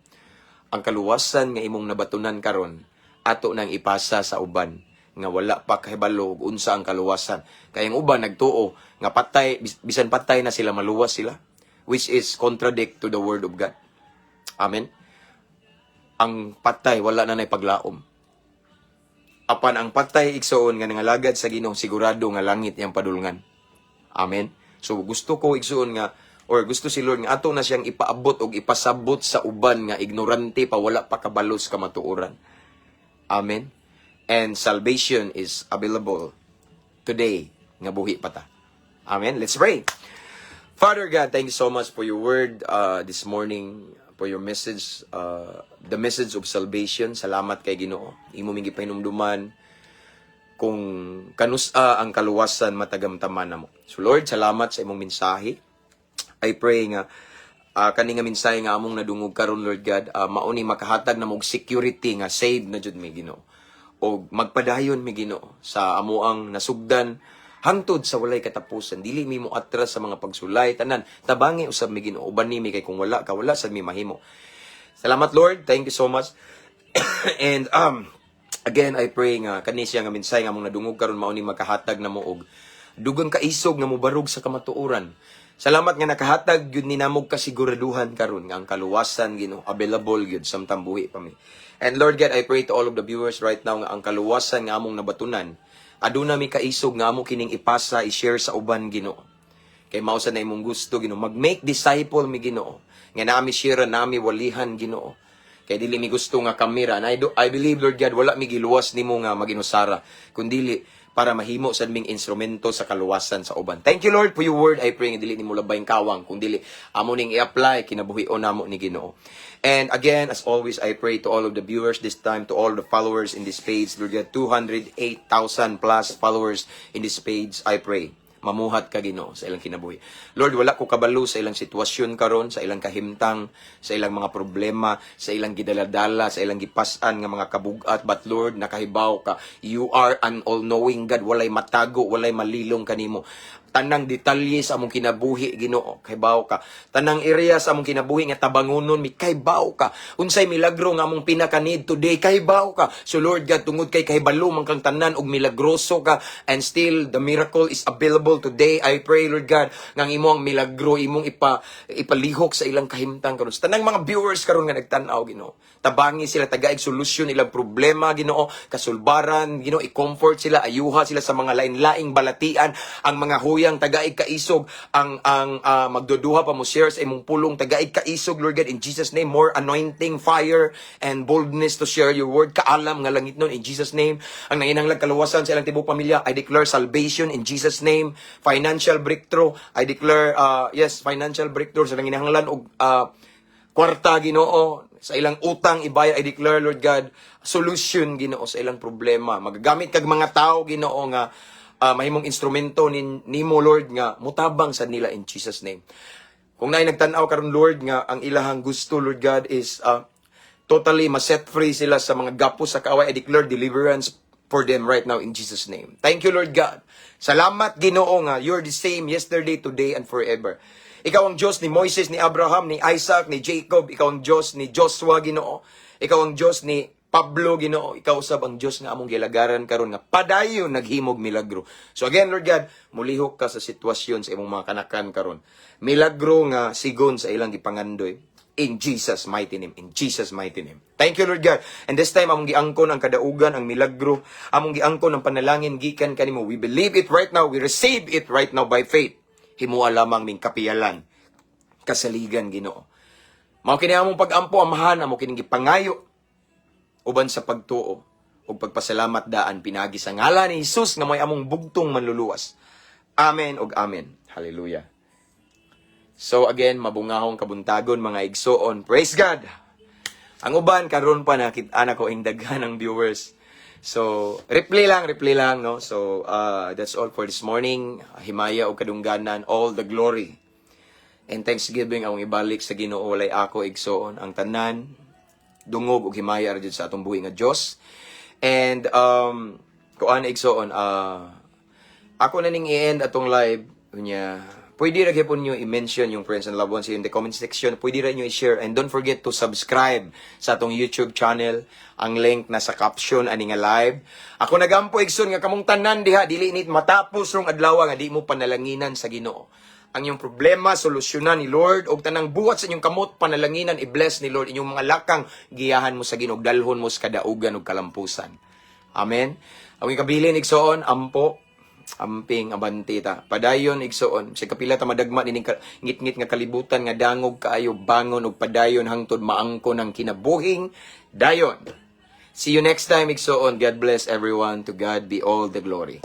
Ang kaluwasan nga imong nabatunan karon, ato nang ipasa sa uban nga wala pa kahibalo og unsa ang kaluwasan, kay ang uban nagtuo nga patay, bisan patay na sila, maluwas sila, which is contradict to the word of God. Amen. Ang patay, wala na nay paglaom. Apan ang patay, igsoon, nga nangalagad sa Ginoo, sigurado nga langit iyang padulngan. Amen. So gusto ko, igsoon, nga or gusto si Lord nga ato na siyang ipaabot og ipasabot sa uban nga ignorante pa, wala pa kabalo sa kamatuoran. Amen. And salvation is available today nga buhi pa ta. Amen. Let's pray. Father God, thank you so much for your word this morning, for your message, the message of salvation. Salamat kay Ginoo. Imo ming gipahinumduman kung kanusa ang kaluwasan matagamtaman namo. So Lord, salamat sa imong mensahe. I pray nga kani nga mensahe nga among nadungog karon, Lord God, mao ni makahatag namo og security nga saved na jud mi, Ginoo. Og magpadayon mi, Ginoo, sa amoang nasugdan hangtod sa walay katapusan. Dili mi mo atras sa mga pagsulay tanan. Tabangi usab mi, Ginoo, uban nimi, kay kung wala ka, wala sad mi mahimo. Salamat, Lord. Thank you so much. And again, I pray nga kani siya nga mensahe nga among nadungog karon mao ni makahatag namo og dugang kaisog nga mobarog sa kamatuoran. Salamat nga nakahatag gyud ni namog kasiguraduhan karon nga ang kaluwasan, Ginoo, available gyud samtang buhi pa mi. And Lord God, I pray to all of the viewers right now nga ang kaluwasan nga among nabatunan, aduna mi kaisog nga amo kining ipasa, i-share sa uban, Ginoo. Kay mao sa na imong gusto, Ginoo. Mag-make disciple mi, Ginoo. Nga nami share, nami walihan, Ginoo. Kay dili mi gusto nga kamera. And I believe, Lord God, wala mi giluwas nimo nga maginusara, kundili para mahimo sa ming instrumento sa kaluwasan sa uban. Thank you, Lord, for your word. I pray nga dili nimo labayng kawang, kundili amo ning i-apply, kinabuhion namo ni Ginoo. And again, as always, I pray to all of the viewers this time, to all the followers in this page. Lord God, 208,000 plus followers in this page, I pray mamuhat ka, Ginoo, sa ilang kinabuhi. Lord, wala ko kabalo sa ilang sitwasyon karon, sa ilang kahimtang, sa ilang mga problema, sa ilang gidaladala, sa ilang gipas-an nga mga kabugat. But Lord, nakahibaw ka. You are an all-knowing God. Walay matago, walay malilong kanimo. Tanang detalye sa among kinabuhi, Ginoo, kahibaw ka. Tanang area sa among kinabuhi nga tabangunon mi, kahibaw ka. Unsay milagro nga among pinaka-need today, kahibaw ka. So Lord God, tungod kay kahibalo man kang tanan og milagroso ka and still the miracle is available today, I pray, Lord God, nga ang imong milagro imong ipalihok sa ilang kahimtang karon. Sa tanang mga viewers karon nga nagtan-aw, Ginoo, tabangi sila, tagaig solusyon ilang problema, Ginoo, kasulbaran, Ginoo, i-comfort sila, ayuha sila sa mga lain-laing balatian, ang mga huyang tagaig kaisog, ang magduduha pa mo share sa imong pulong, tagaig kaisog, Lord God, in Jesus' name. More anointing, fire and boldness to share your word, kaalam nga langit nun, in Jesus' name. Ang nanginahanglag kaluwasan sa ilang tibuok pamilya, I declare salvation in Jesus' name. Financial breakthrough, I declare, yes, financial breakthrough sa nanginahanglan og kwarta, Ginoo, sa ilang utang ibayad, I declare, Lord God, solution, Ginoo, sa ilang problema. Magagamit kag mga tao, Ginoo, nga mahimong instrumento nimo, Lord, nga mutabang sa nila, in Jesus' name. Kung naay nagtan-aw karon, Lord, nga ang ilahang gusto, Lord God, is totally ma-set free sila sa mga gapos sa kaaway, I declare deliverance for them right now in Jesus' name. Thank you, Lord God. Salamat, Ginoo, nga you're the same yesterday, today and forever. Ikaw ang Diyos ni Moises, ni Abraham, ni Isaac, ni Jacob. Ikaw ang Diyos ni Joshua, Ginoo. Ikaw ang Diyos ni Pablo, Ginoo. Ikaw usab ang Diyos nga among gilagaran karon nga padayon naghimog milagro. So again, Lord God, mulihok ka sa sitwasyon sa imong mga kanakan karon. Milagro nga sigon sa ilang gipangandoy. In Jesus' mighty name. In Jesus' mighty name. Thank you, Lord God. And this time, among giangkon ang kadaugan, ang milagro. Among giangkon ang panalangin gikan kanimo. We believe it right now. We receive it right now by faith. Himua lamang ming kapiyalan, kasaligan, Ginoo. Mao kini among pag-ampo, Amahan, amo kining gipangayo. Uban sa pagtuo ug pagpasalamat daan pinagi sa ngalan ni Jesus nga may among bugtong manluluwas. Amen ug amen. Hallelujah. So again, mabungahong kabuntagon, mga igsoon. Praise God. Ang uban karon pa nakita na ko ing daghan ng viewers. So, replay lang, no? So, that's all for this morning. Himaya o kadungganan, all the glory and thanksgiving ang ibalik sa Ginoo, walay ako, igsoon. Ang tanan dungog ug himaya ra jud sa atong buhi nga Dios. And kuan, igsoon, ako na ning i-end atong live unya. Pwede ra gyapon nyo i-mention yung friends and loved ones in the comment section. Pwede ra nyo i-share and don't forget to subscribe sa atong YouTube channel. Ang link nasa caption ani nga live. Ako nagampo, igsoon, nga kamong tanan diha dili ni matapos rong adlaw nga di mo panalanginan sa Ginoo. Ang inyong problema, solusyonan ni Lord, og tanang buhat sa inyong kamot, panalanginan, i-bless ni Lord. Inyong mga lakang, giyahan mo sa Ginoo, dalhon mo sa kadaugan ug kalampusan. Amen. Ang ikabilin, igsoon, ampo, amping, abante ta. Padayon, igsoon. Sa kapila ta madagma nining ngit-ngit nga kalibutan nga dangog kaayo, bangon og padayon hangtod maangko ng kinabuhing dayon. See you next time, igsoon. God bless everyone. To God be all the glory.